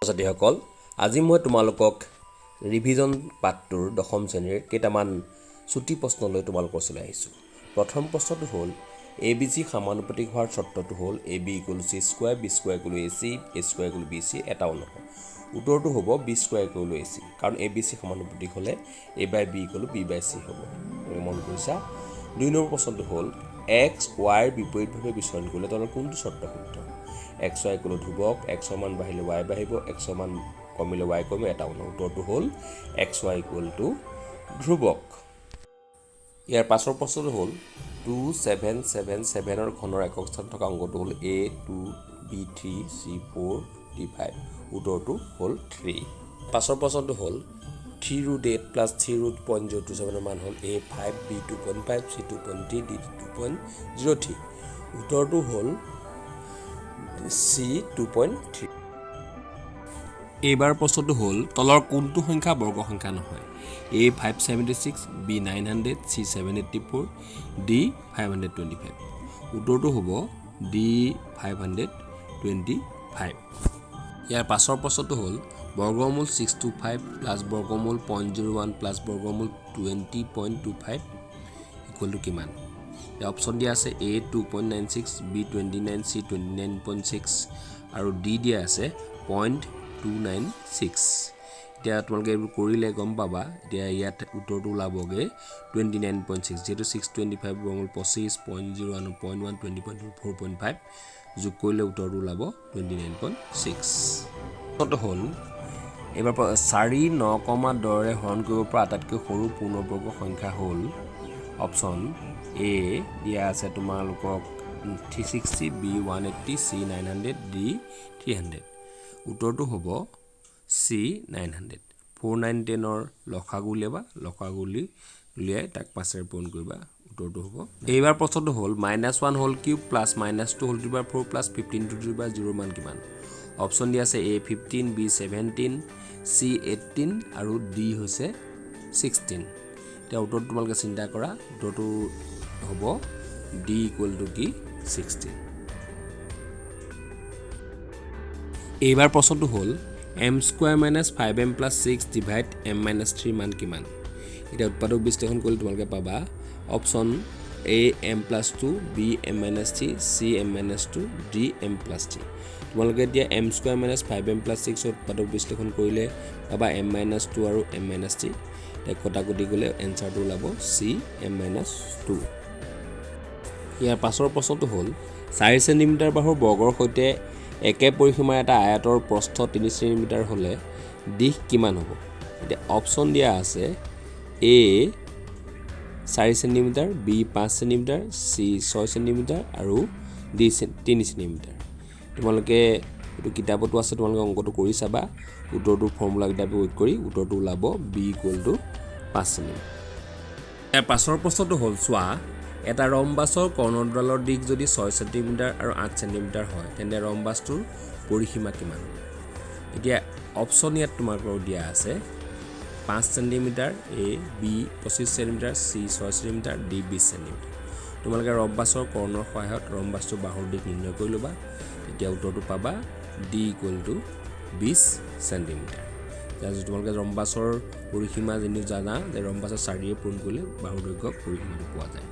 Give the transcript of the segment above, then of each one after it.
ছাত্ৰীসকল, আজি মই তোমালোকক ৰিভিজন পাঠটোৰ দশম শ্ৰেণীৰ কেইটামান চুটি প্ৰশ্ন লৈ তোমালোকৰ ওচৰলৈ আহিছোঁ। প্ৰথম প্ৰশ্নটো হ'ল, এ বি চি সমানুপাতিক হোৱাৰ চৰ্তটো হ'ল A B equal C square, B square equal A C, A square equal B C, এটাও নহয়। উত্তৰটো হ'ব B square equal A C, কাৰণ এ বি চি সমানুপাতিক হ'লে A by B equal B by C হ'ব। মন কৰিছা? 2 নম্বৰ প্ৰশ্নটো হ'ল, এক্স ৱাইৰ বিপৰীতভাৱে বিচৰণ কৰিলে তলৰ কোনটো চৰ্ত শুদ্ধ? এক্স ৱাই ইকুৱেল ধ্ৰুৱক, এক্সৰ মান বাঢ়িলে ৱাই বাঢ়িব, এক্সৰ মান কমিলে ৱাই কমিব, এটাও নহয়। উত্তৰটো হ'ল এক্স ৱাই ইকুৱেল টু ধ্ৰুৱক। ইয়াৰ পাছৰ প্ৰশ্নটো হ'ল, 2777ৰ ঘনৰ একক স্থান থকা অংকটো হ'ল A 2, B 3, C 4, D 5। উত্তৰটো হ'ল 3। পাছৰ প্ৰশ্নটো হ'ল, 3 root 8 plus 3 root 0.027ৰ মান হ'ল A 5, B 2.5, C 2.3, D 2.03। উত্তৰটো হ'ল চি 2.3। এইবাৰ প্ৰশ্নটো হ'ল, তলৰ কোনটো সংখ্যা বৰ্গ সংখ্যা নহয়? A 576, B 900, C 784, D 525। উত্তৰটো হ'ব ডি 525। ইয়াৰ পাছৰ প্ৰশ্নটো হ'ল, বৰ্গমূল 625 প্লাছ বৰ্গমূল 0.01 প্লাছ বৰ্গমূল 20.25 ইকুৱেল টু কিমান? ইয়াৰ অপশ্যন দিয়া আছে A 2.96, B 29, C 29.6 আৰু ডি দিয়া আছে 0.296। এতিয়া তোমালোকে এইবোৰ কৰিলে গম পাবা। এতিয়া ইয়াত উত্তৰটো ওলাবগৈ 29.6, যিহেতু 625 বৰ্গমূল 25, 0.01, 0.1, 20.2, 4.5 যোগ কৰিলে উত্তৰটো ওলাব 29.6। হ'ল, এইবাৰ 4 9,10ৰে হৰণ কৰিব পৰা আটাইতকৈ সৰু পূৰ্ণবৰ্গ সংখ্যা হ'ল? অপশ্যন এ দিয়া আছে তোমালোকক 360, B 180, C 900, D 300। উত্তৰটো হ'ব চি 900। 4, 9, 10ৰ লসাগু উলিয়াবা, লসাগু উলিয়াই তাক 5ৰে পূৰণ কৰিবা, উত্তৰটো হ'ব। এইবাৰ প্ৰশ্নটো হ'ল, minus 1 whole cube plus minus 2 whole to power 4 plus 15 to the power 0ৰ মান কিমান? অপশ্যন দিয়া আছে A 15, B 17, C 18 আৰু ডি হৈছে 16। এতিয়া উত্তৰটো তোমালোকে চিন্তা কৰা। উত্তৰটো হ'ব ডি ইকুৱেল টু কি? 16। এইবাৰ প্ৰশ্নটো হ'ল, M square minus 5 M plus 6 divide M minus 3 মান কিমান? এতিয়া উৎপাদক বিশ্লেষণ কৰিলে তোমালোকে পাবা option A M plus 2, B M minus 3, C M minus 2, D M plus 3। তোমালোকে এতিয়া M square minus 5 M plus 6ৰ উৎপাদক বিশ্লেষণ কৰিলে পাবা এম মাইনাছ 2 আৰু এম মাইনাছ 3। এতিয়া কটাকটি গ'লে এনচাৰটো ওলাব চি এম মাইনাছ 2। ইয়াৰ পাছৰ প্ৰশ্নটো হ'ল, 4 চেণ্টিমিটাৰ বাহুৰ বৰ্গৰ সৈতে একে পৰিসীমাৰ এটা আয়তৰ প্ৰস্থ 3 চেণ্টিমিটাৰ হ'লে দীঘ কিমান হ'ব? এতিয়া অপশ্যন দিয়া আছে A 4 centimetre, B 5 centimetre, C 6 centimetre আৰু ডি 3 চেণ্টিমিটাৰ। তোমালোকে এইটো কিতাপতো আছে, তোমালোকে অংকটো কৰি চাবা। উত্তৰটো ফৰ্মুলাকেইটা প্ৰয়োগ কৰি উত্তৰটো ওলাব বি ইকুৱেল টু 5 চেণ্টিমিটাৰ। ইয়াৰ পাছৰ প্ৰশ্নটো হ'ল, চোৱা, এটা ৰম্বাছৰ কৰ্ণডালৰ দীঘ যদি 6 চেণ্টিমিটাৰ আৰু 8 চেণ্টিমিটাৰ হয়, তেন্তে ৰম্বাছটোৰ পৰিসীমা কিমান হ'ব? এতিয়া অপশ্যন ইয়াত তোমালোকক দিয়া আছে 5 centimetre A, B 25 centimetre, C 6 centimetre, D 20 centimetre. তোমালোকে ৰম্বাছৰ কৰ্ণৰ সহায়ত ৰম্বাছটোৰ বাহুৰ দীঘ নিৰ্ণয় কৰি ল'বা। তেতিয়া উত্তৰটো পাবা ডি ইকুৱেল টু 20 চেণ্টিমিটাৰ। এতিয়া তোমালোকে ৰম্বাছৰ পৰিসীমা যেনে জানা যে ৰম্বাছৰ 4ৰে পূৰণ কৰিলে বাহুৰ দৈৰ্ঘ্য পৰিসীমাটো পোৱা যায়।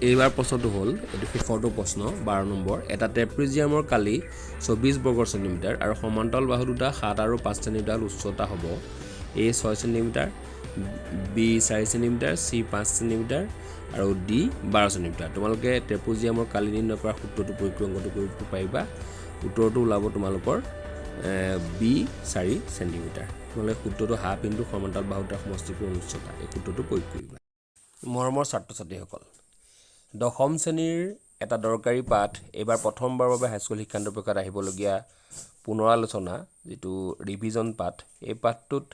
এইবাৰ প্ৰশ্নটো হ'ল, এইটো শেষৰটো প্ৰশ্ন, 12 নম্বৰ। এটা ট্ৰেপিজিয়ামৰ কালি 24 বৰ্গ চেণ্টিমিটাৰ আৰু সমান্তৰাল বাহু দুটা 7 আৰু 5 চেণ্টিমিটাৰ উচ্চতা হ'ব A 6 centimetre, B 4 centimetre, C 5 centimetre আৰু ডি 12 চেণ্টিমিটাৰ। তোমালোকে ট্ৰেপিজিয়ামৰ কালি নিৰ্ণয় কৰা সূত্ৰটো প্ৰয়োগ কৰি অংকটো কৰিব পাৰিবা। উত্তৰটো ওলাব তোমালোকৰ বি 4 চেণ্টিমিটাৰ। তোমালোকে সূত্ৰটো হাফ ইনটু সমান্তৰাল বাহু দুটাৰ সমষ্টি পূৰণ উচ্চতা, এই সূত্ৰটো প্ৰয়োগ কৰিবা। মৰমৰ ছাত্ৰ ছাত্ৰীসকল, দশম শ্ৰেণীৰ এটা দৰকাৰী পাঠ, এইবাৰ প্ৰথমবাৰৰ বাবে হাইস্কুল শিক্ষান্ত পৰীক্ষাত আহিবলগীয়া পুনৰালোচনা, যিটো ৰিভিজন পাঠ, এই পাঠটোত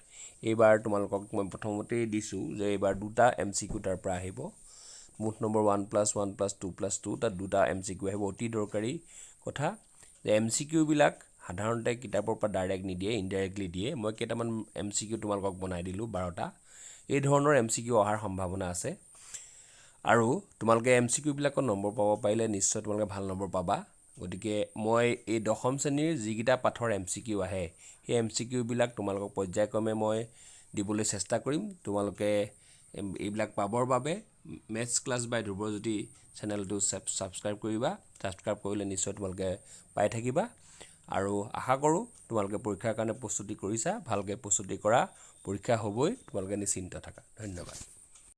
এইবাৰ তোমালোকক মই প্ৰথমতেই দিছোঁ যে এইবাৰ দুটা এম চি কিউ তাৰ পৰা আহিব। মুঠ number 1 plus 1 plus 2 plus 2, তাত দুটা এম চি কিউ আহিব। অতি দৰকাৰী কথা যে এম চি কিউবিলাক সাধাৰণতে কিতাপৰ পৰা ডাইৰেক্ট নিদিয়ে, ইনডাইৰেক্টলি দিয়ে। মই কেইটামান এম চি কিউ তোমালোকক বনাই দিলোঁ, 12টা। এই ধৰণৰ এম চি কিউ অহাৰ সম্ভাৱনা আছে আৰু তোমালোকে এম চি কিউবিলাকত নম্বৰ পাব পাৰিলে নিশ্চয় তোমালোকে ভাল নম্বৰ পাবা। গতিকে মই এই দশম শ্ৰেণীৰ যিকেইটা পাঠৰ এম চি কিউ আহে, সেই এম চি কিউবিলাক তোমালোকক পৰ্যায়ক্ৰমে মই দিবলৈ চেষ্টা কৰিম। তোমালোকে এইবিলাক পাবৰ বাবে মেথছ ক্লাছ বাই ধ্ৰুৱজ্যোতি চেনেলটো ছাবস্ক্ৰাইব কৰিবা। ছাবস্ক্ৰাইব কৰিলে নিশ্চয় তোমালোকে পাই থাকিবা। আৰু আশা কৰোঁ তোমালোকে পৰীক্ষাৰ কাৰণে প্ৰস্তুতি কৰিছা, ভালকৈ প্ৰস্তুতি কৰা, পৰীক্ষা হ'বই, তোমালোকে নিশ্চিন্ত থাকা। ধন্যবাদ।